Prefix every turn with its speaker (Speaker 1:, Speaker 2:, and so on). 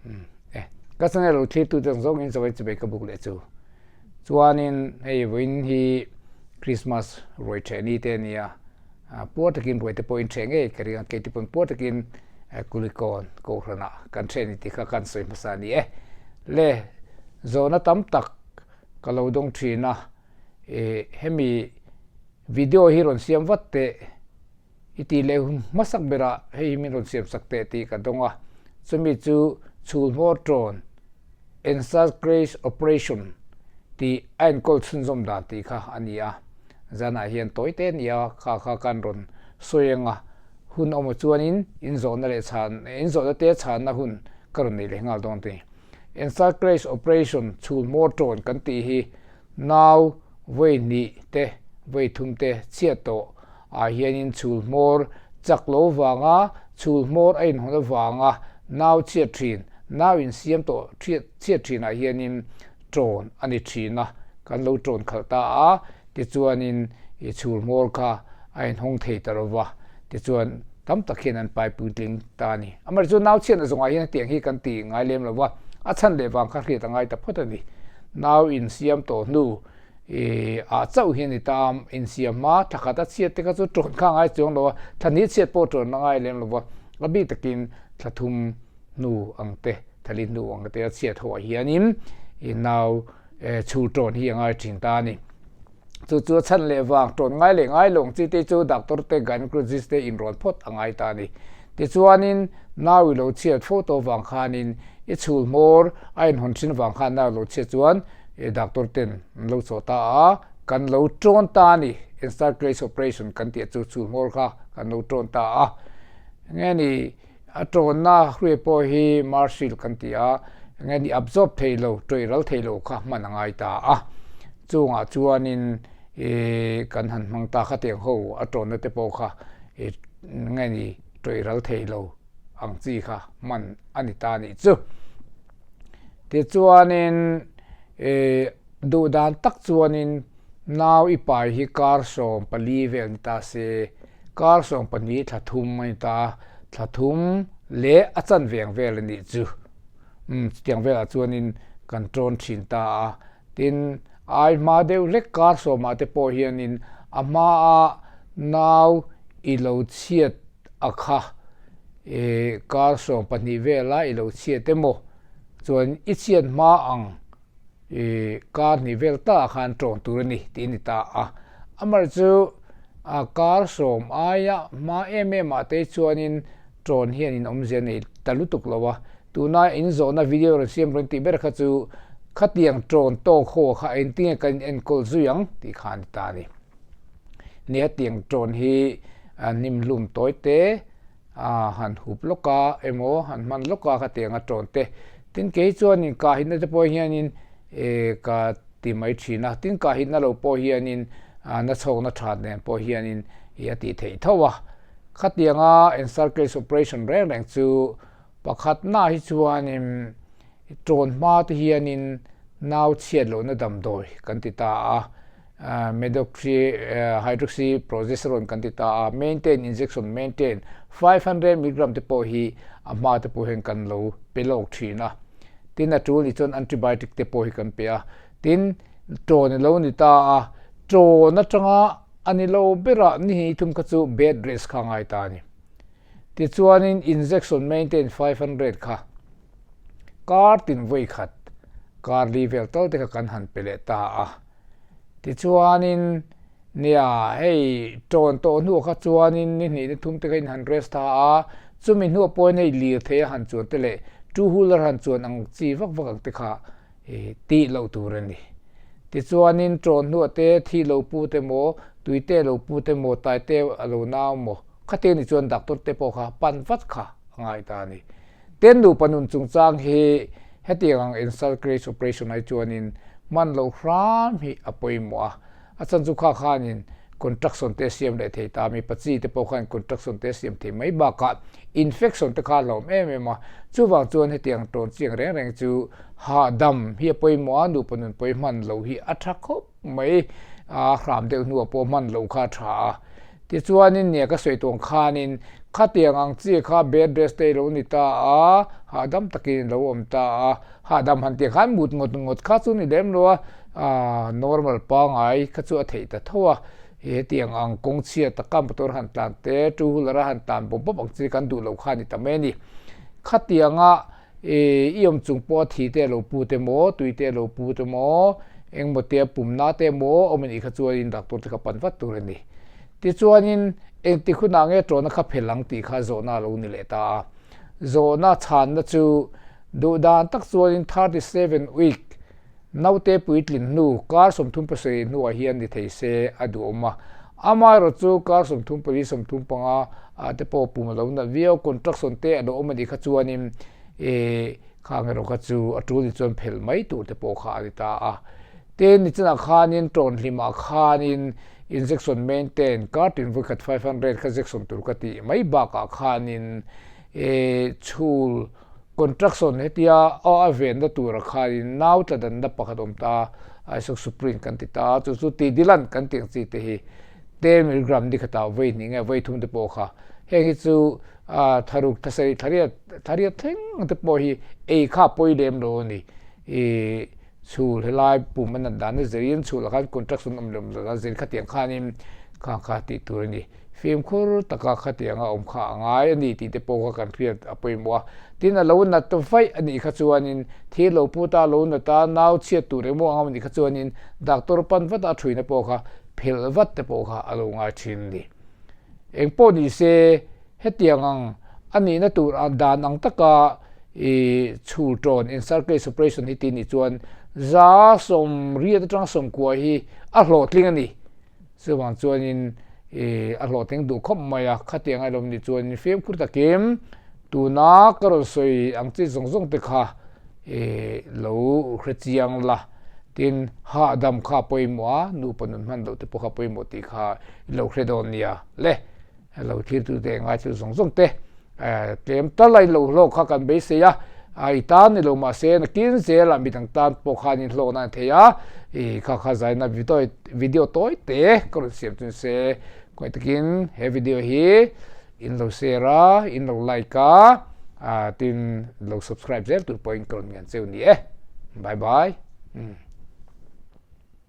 Speaker 1: E ka channel lo thlir tute ang zawngin zawin chubei ka buk leh chu. Chuanin hei vawiin hi Christmas ruai ṭheh ni te a ni a, puar takin ruai te pawh in ṭheh ngei ka ring a, keite pawn puar takin Kulikawn Kohhranah kan ṭheh ni tih kha kan sawi hmasa a ni e. Le zawhna tam tak ka lo dawng ṭhin a, hemi video hi rawn siam vat teh. I tih leh hmasak berah hei hi min rawn siam sak teh tih ka dawng a, chumi chu chhulhmawr tawn, Encyclase Operation, tih a enkawl chhunzawm dan tih kha a ni a. Zanah hian tawi te a ni a, kha kha kan rawn sawi ang a, hun awm chuanin inzawhna leh chhan, inzawhna te chhanna hun ka rawn nei leh nghal dawn a ni. Encyclase Operation chhulhmawr tawn kan tih hi nau vawi hnih te, vawi thum te chhiat tawh ah hianin chhul hmawr chak lo vanga chhul hmawr a inhawn avanga nau chhiat thin, nau insiam tawh chhiat thin ah hianin tawn a ni thin a, kan lo tawn khalh ta a, tichuanin i chhul hmawr kha a inhawng thei ta lo va, tichuan tam tak hian an pai puitling ta a ni. Amaherawhchu nau chhiatna zawngah hian hetiang hi kan ti ngai lem lo va, a chhan leh vang kha hriat a ngai ta phawt a ni. Nau insiam tawh hnu I ah chauh hi a ni ta a, insiam hma thla khat a chhiat te kha chu tawn kha a ngai chuang lo a, thla hnih chhiat pawh tawn a ngai lem lo va, a bik takin thla thum hnu ang te, thla li hnu ang te a chhiat ho ah hianin i nau chhul tawn hi a ngai thin ta a ni. Chu chu a chhan leh vang tawn ngai leh ngai lo ang chi te chu doctor te gynecologist te inrawn phawt a ngai ta a ni. Tichuanin nau i lo chhiat fo tawh vang khanin i chhul hmawr a inhawn thin vang khan nau lo chhiat chuan I doctor ten an lo chawh ta a, kan lo tawn ta a ni, Encyclase operation kan tih chu chu hmawr kha kan lo tawn ta a. Enge ni a tawnna hruai pawh hi Marshil kan ti a, enge ni absorb thei lo, tawih ral thei lo kha hman a ngai ta a. Chungah chuanin i kan han hmang ta khatiang ho a tawnna te pawh kha i enge ni tawih ral thei lo ang chi kha hman a ni ta a nih chu. Tichuanin ih duh dan tak chuanin nau i pai hi kar 14 vel ni ta se, kar 12 thla thum a ni ta a, thla thum leh a chanve ang vel a nih chu. Umm chutiang velah chuanin kan tawn thin ta a, tin ai hma deuh hlek kar sawmah te pawh hianin a hmaa nau i lo chhiat a kha ih kar 12 vela i lo chhiat emaw chuan i chhiat hma ang ih kar hnih vel takah khan tawn tur a ni tih a ni ta a. Amar chu a kar sawm aia hma em em ah te chuanin tawn hian in awmzia nei ta lutuk lo a, tuna in zawhna video rawn siam rawn tih ber kha chu khatiang tawn tawk ho kha engtinge kan enkawl zui ang tih kha a ni ta a ni. Nia tiang tawn hi hnim hlum tawi te a han hup lawk a emaw han hman lawk a khatiang a tawn te tin kei chuanin kahhitna te pawh hianin eh ka ti mai thin a tin kahhitna lo pawh hianin na chhawkna that nen pawh hianin ih a tih theih tho a khatianga encirclage operation reng reng chu pakhatna hi chuanin tawn hma te hianin nau chhiat lohna damdawi kan ti ta a. Medoxy hydroxy progesterone kan ti ta a, maintain injection maintain 500 milligram te pawh hi a hma te pawh hian kan lo pe lawk thin a, tin a tul nih chuan antibiotic te pawh hi kan pe a, tin tawn a lo ni ta a, tawn atanga a ni lo berah ni hnih thum kha chu bed rest kha a ngai ta a ni. Tichuanin injection maintain 500 kha kar tin vawi khat kar li vel tal te kha kan han pe leh ta a. Tichuanin nia hei tawn tawh hnuah kha chuanin ni hnih ni thum te kha in han rest tha a, chumi hnuah pawhin hei lirthei a han chuan te leh two wheeler han chuan ang chi vak vak ang te kha tih loh tur a ni. Tichuanin tawn hnuah te thi lo pu te maw, tui te lo pu te maw, tai te a lo nau maw, khatiang ni chuan doctor te pawh kha pan vat kha a ngai ta a ni. Ten nupa nun chungchang hi hetiang ang encyclase operation ai chuanin hman loh hram hi a pawimawh a, a chhan chu kha khanin contraction te a siam leh thei ta a, mipa chi te pawh khan contraction te a siam thei mai bakah infection te kha a hlauhawm em em a, chuvang chuan hetiang tawn chiang reng reng chu hahdam hi a pawimawh a, nupa nun pawi hman loh hi a tha khawp mai a, hram deuh hnuah pawh hman loh kha a tha a. Tichuanin nia ka sawi tuang khanin khatiang ang chi kha bed rest te i lo ni ta a, hahdam takin i lo awm ta a, hahdam han tih khan mut ngawt ngawt kha chu ni lem lo a, normal pangai kha chu a theih ta tho a, hetiang ang kawng chhia taka motor han tlan te, two wheeler a han tlan bawp bawp ang chi kan duh loh kha a ni ta mai a ni. Khatianga I awm chung pawh a thi te a lo pu te maw, tui te a lo pu te maw, engmaw te a pumna te maw awm a nih kha chuanin doctor te kha pan vat tur a ni. Tichuanin engtik hunah nge tawhna kha phel ang tih kha zawhna a lo ni leh ta a. Zawhna chhanna chu duh dan tak chuanin 37 week Naute puitlin hnu kar 37 hnuah hian ni thei se a duhawm a, amaherawh chu kar 34, 35 ah te pawh pum a lo nat viau, contraction te a lo awm a nih kha chuanin eh khang erawh kha chu a tul ni chuan phelh mai tur te pawh kha a ni ta a. Tin, nichinah khanin tawnhlimah khanin injection maintain kar tin vawikhat 500 kha jection tur ka tih mai bakah khanin eh chhul Contraction hetia aw a venna tura khanin nau tla danna pakhat awm ta a, isoxsuprine kan ti ta a, chu chu tidilan kan tih ang chi te hi 10 milligram ni khatah vawi hnih nge vawi thum te pawh kha heng hi chu tharuk thasarih thariat thariat thleng te pawh hi ei kha pawi lem lo a ni. Ih chhul helai pum a nat dan a zirin chhul ah khan contraction awm lem lo a zir khatiang khanin khang kha tih tur a ni. Fimkhur taka khatianga awm kha a ngai a ni tih te pawh kha kan hriat a pawimawh a. Tin, a lo nat vaih a nih kha chuanin thil lo pu ta, lo nat a, nau chhiat tur emaw ang a nih kha chuanin doctor pan vat a thuina pawh kha phelh vat te pawh kha a lo ngai thin a ni. Eng pawh ni se, hetiang ang a nihna tur dan ang taka i chhul tawn in-circulate operation hi tih nih chuan 80% atanga 90 hi a hlawhtling a ni. Chuvang chuanin ih a hlawhtling duh khawp mai a, khatiang a lawm nih chuanin fimkhur takin tuna ka rawn sawi ang chi zawng zawng te kha ih lo hre chiang la, tin hahdam kha a pawimawh a, nupa nun hman loh te pawh kha a pawimawh tih kha i lo hre dawn nia le. Lo thirtute ngaithil zawng zawng te tlem tal a in lo hlawk kha kan beisei a, i tan ni lo mahse nakin zelah midang tan pawh khan in hlawkna an thei a, i kha kha zaina video tawi te ka rawn siam chu nise khawi takin he video hi in lo share a, in lo like a, tin lo subscribe zel tur pawhin ka rawn ngen cheu ni e. Bye bye.